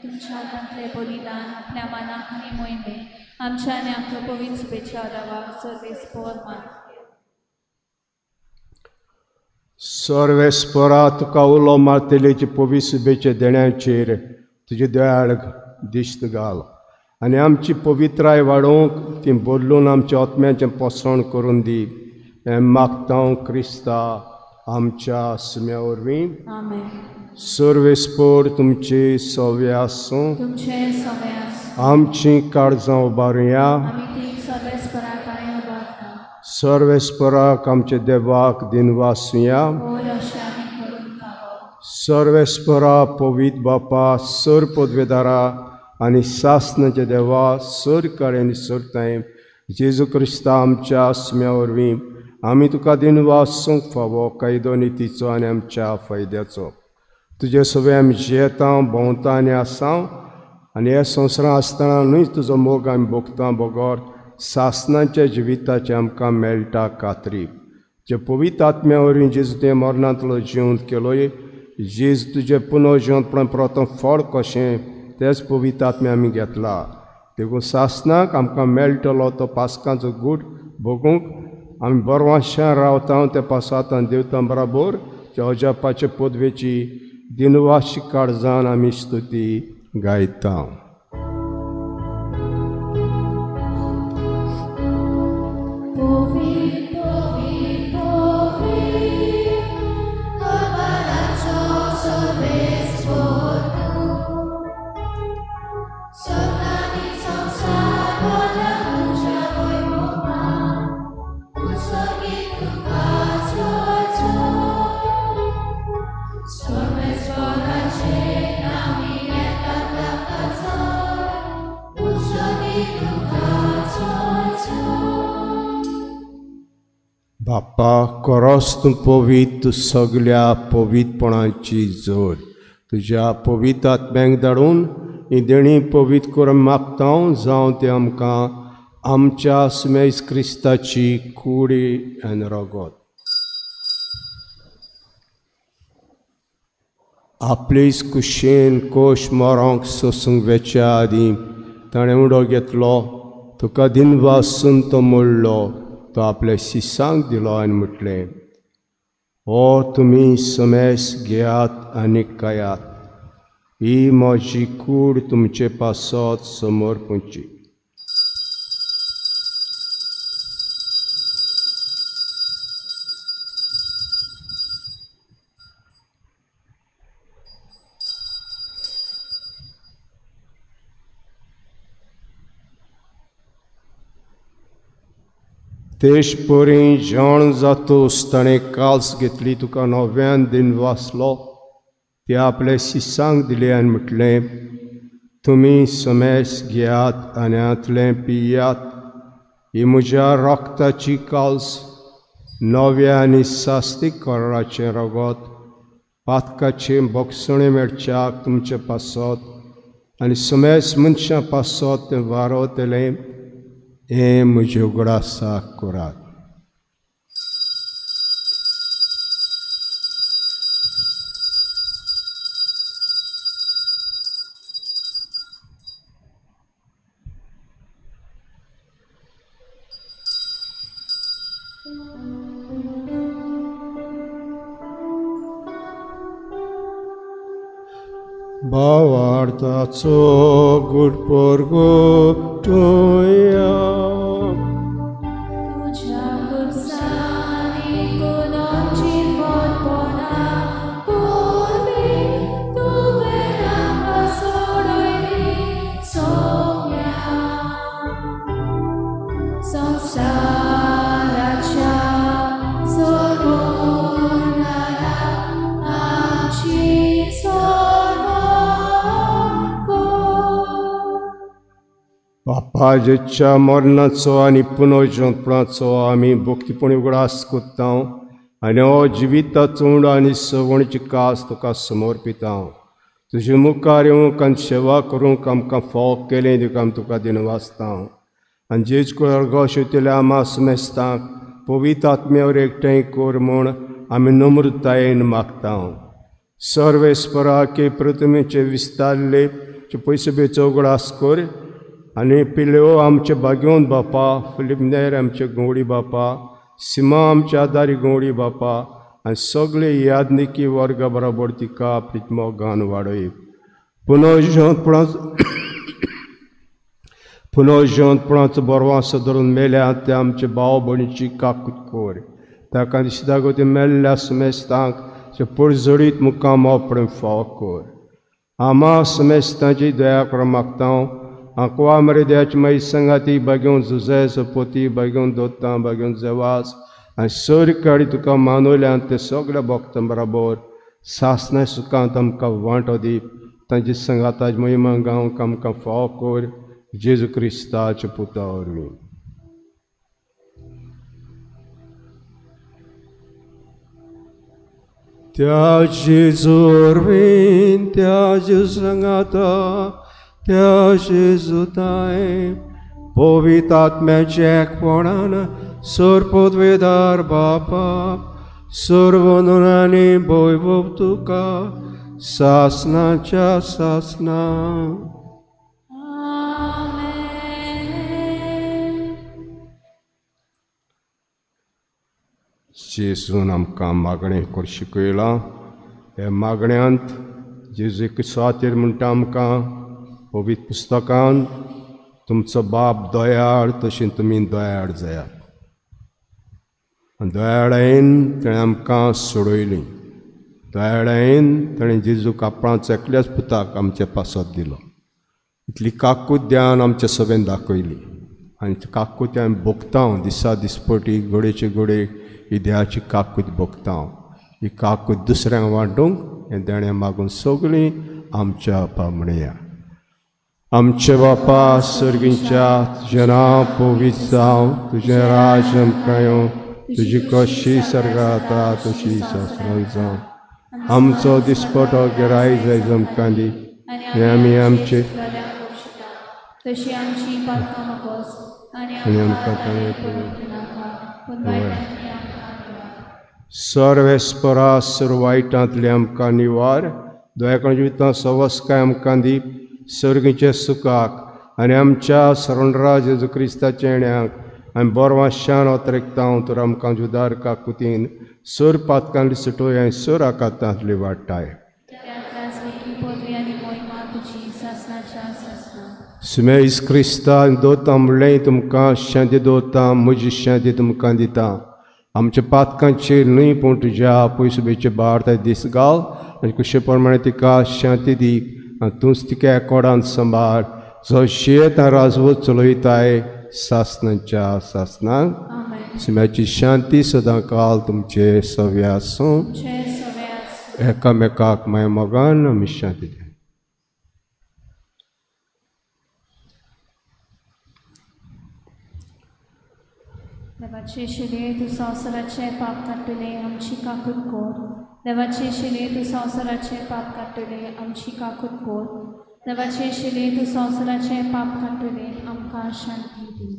तुमच्या हातांतलें बलिदान आपल्या मनाक आनी मोहिमे आमच्या आनी आमच्या पवित्र शुभेच्छा देवाक सर्वेस्पोर मान. सर्वेस्परा तुका उलो मारतलेची पवित्र शुभेच्या देण्याचेर तुजे दयाळ दिश्ट घाल आनी आमची पवित्राय वाडोवंक ती बदलून आमच्या आत्म्याचें पोसण करून दी. हें मागता क्रिस्ता आमच्या सुम्या वरवीं. सर्वेस्पोर तुमचे सवे आसूं. आमची काळजां उबारुया. सर्वेस्पराक आमच्या देवाक दिनवासुया. सर्वेस्परा पवित्र बापा, सर पदवेदारा आनी सासनाच्या देवा, सर काळे आनी सर टायम जेजू क्रिस्ता आमच्या सुम्या वरवीं आमी तुका दिनवासूंक फावो कायदो नितीचो आनी आमच्या फायद्याचो. तुजे सगळे आमी जियेता, भोंवता आनी आसा आनी ह्या संवसारांत आसतना न्हय तुजो मोग आमी भोगता बगर सासनाच्या जिविताचें आमकां मेळटा खात्री. जे पवित्र आत्म्या वरवीं जेजू तुवें मरणांतलो जिवंत केलोय, जेजू तुजें पुनः जिवंतपणान प्रथम फळ कशें तेच पवित्र आत्म्या आमी घेतला. देखून सासनाक आमकां मेळटलो तो पास्कांचो गूट भोगूंक आमी बरवाशां रावता त्या पासातान देवतां बराबर त्या अजापाचे पदवेची दिनवाशी काळजान आमी स्तुती गायता. बापा, कोरोस तूं पवित्र सगल्या पवित्रपणाची जोड तुज्या पवित्र आत्म्यांक धाडून ही देणी पवित्र करून मागता जावं तें आमकां आमच्या सुमेज क्रिस्ताची कुडी आनी रगत. आपलेच कुशेन कोश मरोंक सोसूंक वेच्या आदीं ताणें उडो घेतलो, तुका दिनवासून तो मोडलो, तो आपल्या शिसांक दिलो आनी म्हटलें, हो तुमी समेस घेयात आनी खायात, ही म्हजी कूड तुमचे पासत समर्पणची. तेश परी जेवण जातूस ताणें काल्स घेतली, तुका नव्यान दिन वाचलो, ते आपल्या शिसांक दिले आनी म्हटलें, तुमी समेस घेयात आनी हांतलें पियात, ही म्हज्या रक्ताची काल्स, नव्या आनी सास्तीक कराराचें रगत, पातकाचें बोगसणें मेळच्याक तुमचे पासत आनी समेस मनशां पासत तें वारवतलें. हें म्हजे उगडासाक करात. भावार्थाचो गुड परगटुया. तुज्या गुरसांनी कोणाची फटपणा वरवीं तुवें आमकां सोडयली सोम्या. संवसाराच्या सोडवणारा आमची बापाच्या मरणाचो आनी पुनर्जन्माचो आमी भक्तीपणी उगडास करता आनी हो जिविताचो उंडो आनी सवणची कास तुका समर्पिता. तुजे मुखार येवंक आनी सेवा करूंक आमकां फाव केलें देखून आमी तुका दिनवासता आनी जेज कुळगो शिवतल्या आमा समेस्तांक पवित्र आत्म्यावर एकठांय कर म्हूण आमी नम्रतायेन मागता. सर्वेस्पराके प्रतिमेचे विस्तारले पयशे बेचो उगडास कर आनी पिल्यो आमचे भाग्योन बापा, फिलीप नेर आमचे गवडी बापा, सीमा आमच्या आदारी गवडी बापा आनी सगळे यादनिकी वर्गा बरोबर तिका प्रितमोगान वाडय. पुनर्जिवंतपणाचो बरवास धरून मेल्या ते आमचे भाव भयणीची काकूत कर. ताका दिसता गो मेल्ल्या समेस्तांक परजडीत मुखाम आपणें फाव कर. आमा समेस्तांची दया करून मागता. आंकवा मरे देवाची माई संगाती बागेवन जुजे सपोती बागेवन दोतां बागेवन जेवास आनी सर काडी तुका मानवल्यान ते सगळ्या भक्तां बराबर सासना सुखांत आमकां वांटो दी. तांची संगाताज महिमा गावंक आमकां फाव कर. जेजू क्रिस्ताच्या पुता वरवीं. त्या जेजू वरवीं, त्या जेजू संगाता, त्या जेजूताय पवित्र आत्म्याच्या एकपणान सर पदवेदार बापा सर्वनुरांनी वैभव तुका सासनाच्या सासना. जेजून आमकां मागणें करूंक शिकयलां. ह्या मागण्यांत जेजू क्रिस्ताचेर म्हणटा आमकां पवित्र पुस्तकान, तुमचो बाप दयाळ तशें तुमी दयाळ जायात. आनी दयाळायेन ताणें आमकां सोडयलीं. दयाळायेन ताणें जेजूक आपणाचो एकल्याच पुताक आमचे पासत दिलो. इतली काकूत ध्यान आमच्या सभेन दाखयली आनी काकूत आमी भोगता. दिसा दिसपटी घोडेचे घोडे ही देवाची काकूत भोगता. ही काकूत दुसऱ्यांक वांटूंक हें देणें मागून सगळीं आमच्या बापा म्हणया. आमचे बापा सर्गींच्या, तुजें नांव पवित्र जावं, तुजें राज्य आमकां येवं, तुजी कशी सर्गांत आसा तशी संवसारांत जावं. आमचो दिसपटो गिराय जायज आमकां दी आनी आमी आमचे तशी आमची पातकां मागोस आनी आमकां ताणें नाका पूण वायटांतली आमकां निवार. सर्वेस्परा सर्व वायटांतली आमकां निवार. दयाकरण जिवितांत सवस्काय आमकां दी. सर्गीच्या सुखाक आनी आमच्या सरणराज जेजू क्रिस्ताच्या येण्याक आनी बरवाशान अतरेकता तर आमकां जुदार काकुतीन सर पातकांतली सुटोय आनी सर आकातांतली वाडटाय. सुमेज क्रिस्तान दोता म्हणलें तुमकां शांती दवरता, म्हजी शांती तुमकां दिता. आमच्या पातकांचेर न्हय पूण तुज्या पयसुबेचे भारत दीस घाल आनी कुशे प्रमाणे तिका शांती दी आनी तूंच तिका एकोडान सांबाळ जो शेत राजवत चलयताय सासनाच्या सासनाक. सुम्याची शांती सदां काल तुमचे सव्या आसूं. एकामेकाक माय मोगान आमी शांती दिया. देवाचे शिले तूं संवसाराचें पाप काडटलें आमची काकूत कर. देवाचे शिले तूं संवसाराचें पाप काडटलें आमची काकूत कर. देवाचे शिले तूं संवसाराचें पाप काडटलें आमकां शांती दी.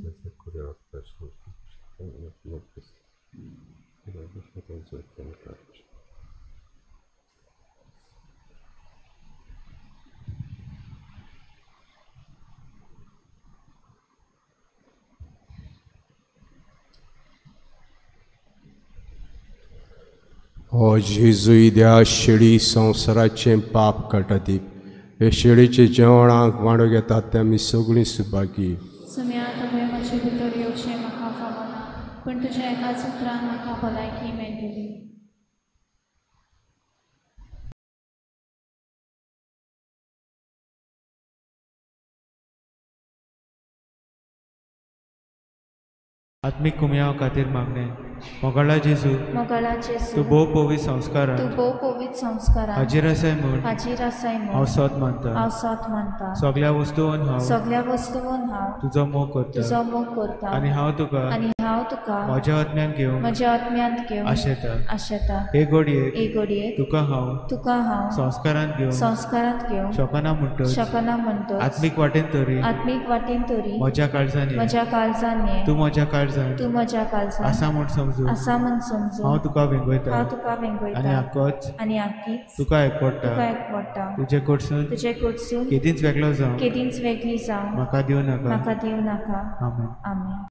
हो जेजू द्या शेळी संवसाराचें पाप काडटा ती हे शेळीचे जेवणाक वांडो घेतात ते आमी सगळीं सुभागी. सुम्या तुवें म्हजे भितर येवचें म्हाका फावना पूण तुज्या एकाच उतरान म्हाका भलायकी मेळटली. आत्मीक कुमयाव खातीर मागणें. मोगाळा जेजू, मोगाळा जेजू, तूं भोव पवित्र संस्कारान, तूं भोव पवित्र संस्कारान हाजीर आसाय म्हूण, हाजीर आसाय म्हूण हांव सोद मानता, हांव सोद मानता. सगळ्या वस्तून हांव, सगळ्या वस्तून हांव तुजो मोग करता, तुजो मोग करता आनी हांव तुका, आनी हांव तुका म्हज्या आत्म्यान घेवंक म्हज्या आत्म्यांत घेवंक आशेता. आशेता. हे घडयेक हे घडयेक तुका हांव तुका हांव संस्कारांत घेवंक संस्कारांत घेवंक शकना म्हणटच शकना म्हणटच आत्मीक वाटेन तरी आत्मीक वाटेन तरी म्हज्या काळजान ये. म्हज्या काळजान ये. तूं म्हज्या काळजान तूं म्हज्या काळजान आसा म्हूण समजून आसा म्हूण समजून हांव तुका वेंगयता हांव तुका वेंगयता आनी आकोच आनी आकीच तुका एकवडटा. तुका एकवडटा. तुजे कडसून तुजे कडसून केदींच वेगळो जावं केदींच वेगळी जावं म्हाका दिवं नाका. म्हाका दिवं नाका. आमेन. आमेन.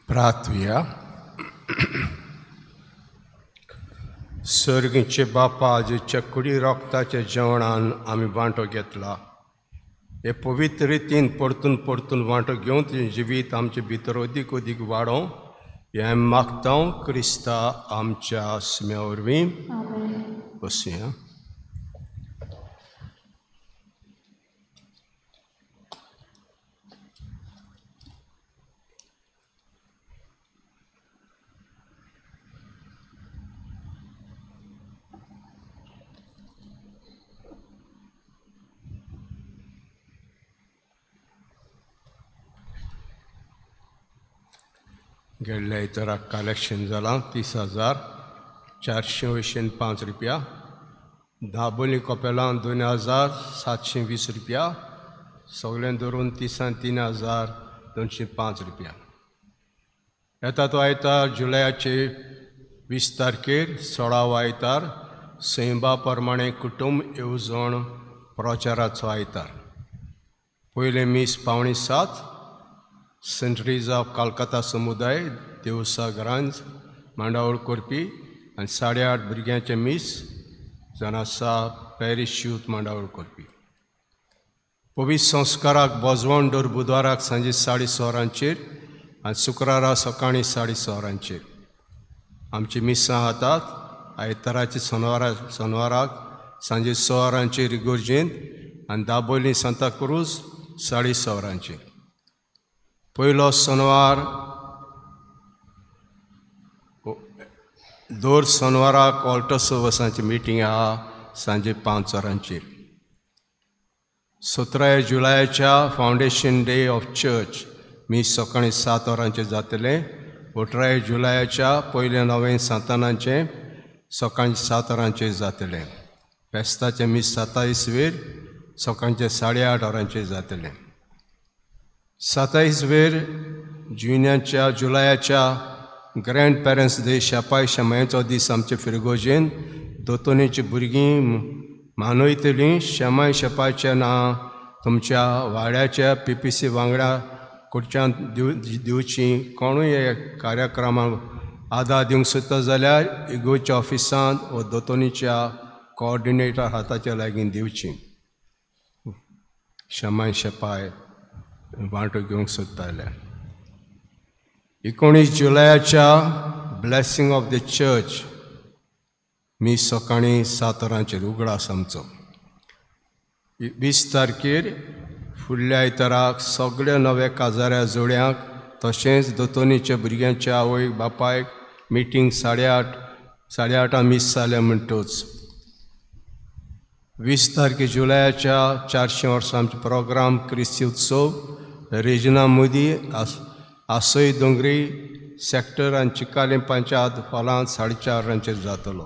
प्रार्थुया. सर्गीचे बापा, आजच्या कुडी रोगताच्या जेवणान आमी वांटो घेतला, हे पवित्र रितीन परतून परतून वांटो घेवन तुजें जिवीत आमचे भितर अदीक अदीक वाडोवं हें आमी मागता क्रिस्ता आमच्या सुम्या वरवीं. बसया. गेल्ल्या इतराक कलेक्शन जालां 30,485 रुपया. दाबोली कपेलां 2,720 रुपया. सगळें धरून 33,205 रुपया. येता तो आयतार जुलयाचे 20 तारखेर 16वो आयतार सैंबा प्रमाणे कुटुंब येवजण प्रचाराचो आयतार. पयलें मीस 6:45 सेंट रिजा ऑफ कलकत्ता समुदाय देवसा घरांत मांडावळ करपी आनी 8:30 भुरग्यांचें मीस जावन पॅरीस यूथ मांडावळ करपी. पवित्र संस्काराक बोजवण दर बुधवाराक सांजे 6:30 वरांचेर आनी शुक्रारा सकाळीं 6:30 वरांचेर. आमची मिसां जातात आयताराची शनवाराक सांजे 6 वरांचेर इगोर्जेंत आनी दाबोली सांताक्रूज 6:30 वरांचेर. पयलो शनवार दर शनवाराक ऑल्टो सर्वसांची मिटींग आहा सांजे 5 वरांचेर. 17 जुलयाच्या फावंडेशन डे ऑफ चर्च मीस सकाळीं 7 वरांचेर जातलें. 18 जुलयाच्या पयलें नवें सांतानाचें सकाळीं 7 वरांचेर जातलें. फेस्ताचें मीस 27 वेर सकाळचें 8:30 वरांचेर जातलें. 27 वेर जुन्याच्या जुलयाच्या ग्रँड पेरंट्स डे शापाय शमायचो दीस आमचे फिरगोजेन दोतोनीची भुरगीं मानयतलीं. शमाय शपायचें नांव तुमच्या वाड्याच्या पी पी सी वांगडा कडच्यान दिवची. कोणूय कार्यक्रमाक आदार दिवंक सोदता जाल्यार इगोच्या ऑफिसांत वा दोतोनीच्या कोऑर्डिनेटर हाताच्या लागीं दिवची. शमाय शपाय वांटो घेवंक सोदताले. 19 जुलयाच्या ब्लेसिंग ऑफ the church मीस सकाळीं 7 वरांचेर उगडास आमचो. 20 तारखेर फुडल्या आयताराक सगळ्या नव्या काजाऱ्या जोड्यांक तशेंच दोतोनीच्या भुरग्यांच्या आवयक बापायक मिटींग 8:30 मीस जालें म्हणटच. 20 तारखे जुलयाच्या 400 वर्सां आमचो प्रोग्राम क्रिस्ती उत्सव रेजिना मोदी आसय दोंगरी सेक्टर आनी चिकाले पंचायत हॉलांत 4:30 वरांचेर जातलो.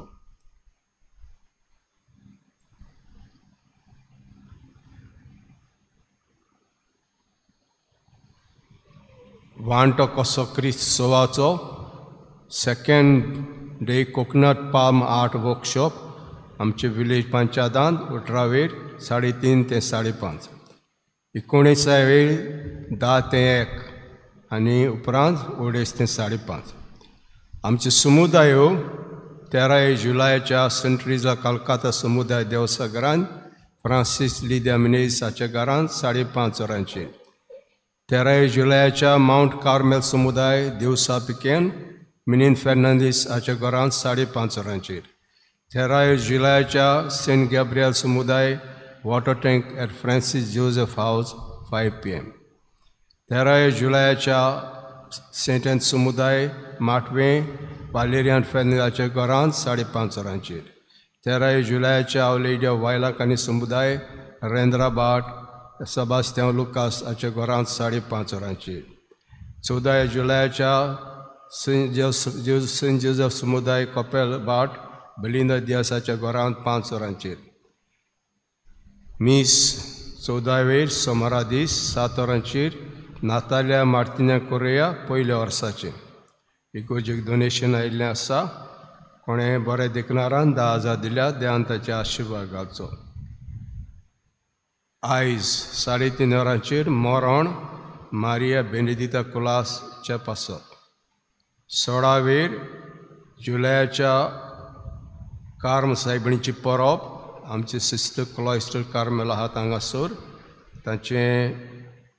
वांटो कसो क्रिस्त उत्सवाचो second day coconut palm art workshop आमचे विलेज पंचायतांत 18 वेर 3:30 ते 5:30, 19 वेर 10 ते 1 आनी उपरांत 2:30 ते 5:30. आमचे समुदायो 13 जुलयाच्या सेंट रिजा कलकत्ता समुदाय देवसा घरांत फ्रांसीस लिदिया मिनेझीस हाच्या घरांत 5:30 वरांचेर. 13 जुलयाच्या मावंट कार्मेल समुदाय देवसा पिकेन मिनीन फेर्नांदीस हाच्या घरांत 5:30 वरांचेर. 13 जुलयाच्या सेंट गॅब्रियल समुदाय water tank at Francis Joseph house 5 PM. 13 जुलयाच्या Saint N समुदाय माटवे वालेरियन फेर्नांदीसाच्या घरांत 5:30 वरांचेर. 13 जुलयाच्या our lady of वायलाकानी समुदाय रेंद्राबाट सेबास्त्यांव लुकास हाच्या घरांत 5:30 वरांचेर. 14 जुलयाच्या सेंट जोजफ समुदाय कपेल बाट बलिंदा दियासाच्या घरांत 5 वरांचेर. मीस 14 वेर सोमारा दीस 7 वरांचेर नाताल्या मार्तिना कोरिया पयल्या वर्साचें इगोर्जेक डोनेशन आयिल्लें आसा. कोणें बरें देखणारान 10,000 दिल्या देवान ताचे आशिर्वाद घालचो. आयज 3:30 वरांचेर मरण मारिया बेनेदिता कुलासच्या पासत. 16 जुलयाच्या कार्म सायबिणीची परब आमचे सिस्टर क्लॉयस्टर कार्मेल आहात हांगासर तांचें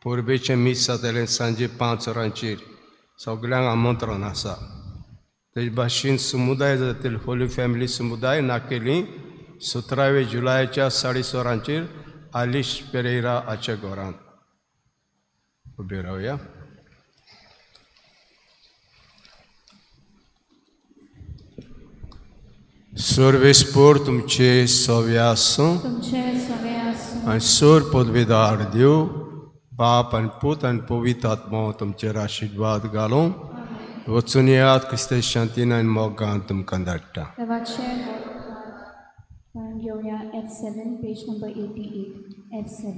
परबेचें मीस जातलें सांजे 5 वरांचेर सगल्यांक आमंत्रण आसा. तेज भाशेन समुदाय जातले होली फॅमिली समुदाय नाकेली 17 जुलयाच्या 6:30 वरांचेर आलिश पेरेरा हाच्या घरांत. उबे रावया. सर्वेस्पोर तुमचे सवे आसूं आनी सोर पदवेदार देव बाप आनी पूत आनी पवित्र आत्मो तुमचेर आशिर्वाद घालूं. वचून येयात क्रिस्तांव शांतीन आनी मोगान तुमकां धाडटा. घेवया F7 page number 88 F7.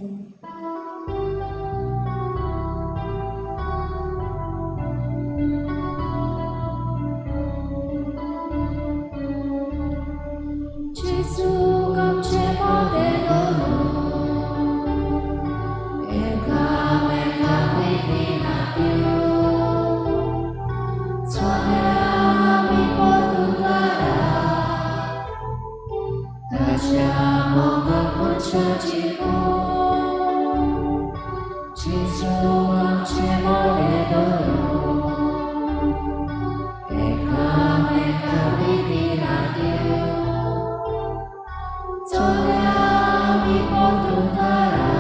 Gesù c'è modello e come capirina più mi portugarà lasciamo come c'è Gesù c'è modello e come capirina più mi portugarà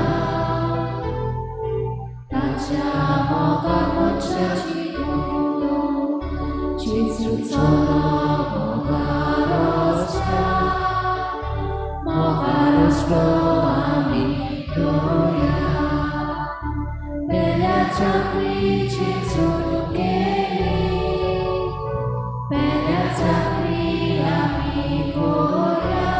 lasciamo come c'è Gesù solo mogarostra ami gloria bella chakri Gesù keli bella chakri ami gloria.